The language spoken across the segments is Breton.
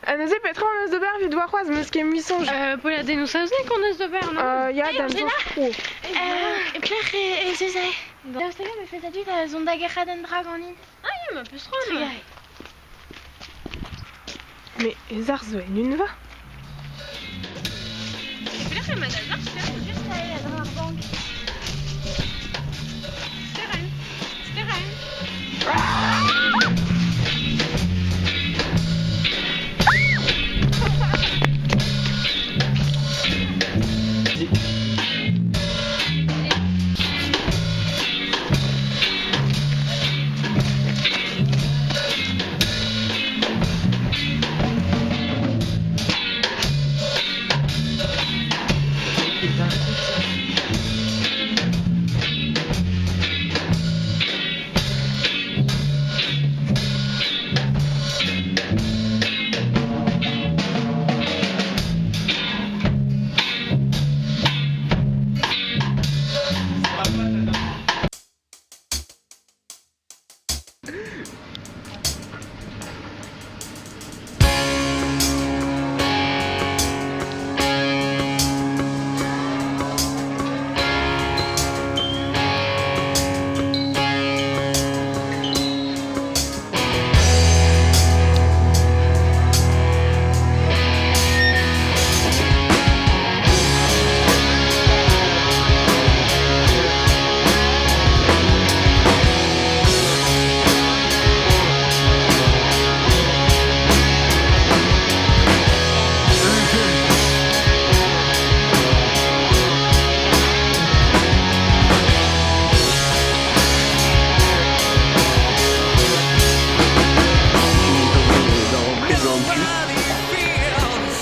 Ha neuze petra hon eus d'ober evit warc'hoazh 'm eus ket mui soñj. Poelladennoù saoznek hon eus d'ober, non? Ya, da'm soñj. Oh. Pelec'h ez eus aze? Daoust hag-eñ me fell da dud zont da gerc'hat un dra ganin? Ah ya, ma peus c'hoant. Trugarez. Mais ez ar zo en unva. Pelec'h emañ da zarcher? Just aze a-dreñv ar bank. Sterenn. Sterenn.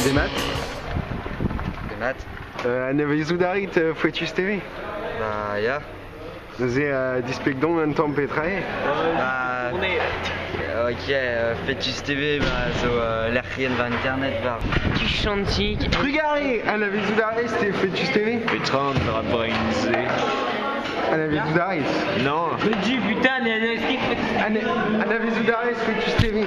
Demat. Demat. Anavezout a rit Fouetus TV? Bah ya. Neuze displeg dont un tamm petra eo. Bah, ok, Fetus TV bah, zo lec'hienn war internet war. Tuchantik. Trugarez, anavezout a rez te Fetus TV? Petra an dra brein-se? Anavezout a rez? Non. Petit putain, anavezout a rez Fetus TV?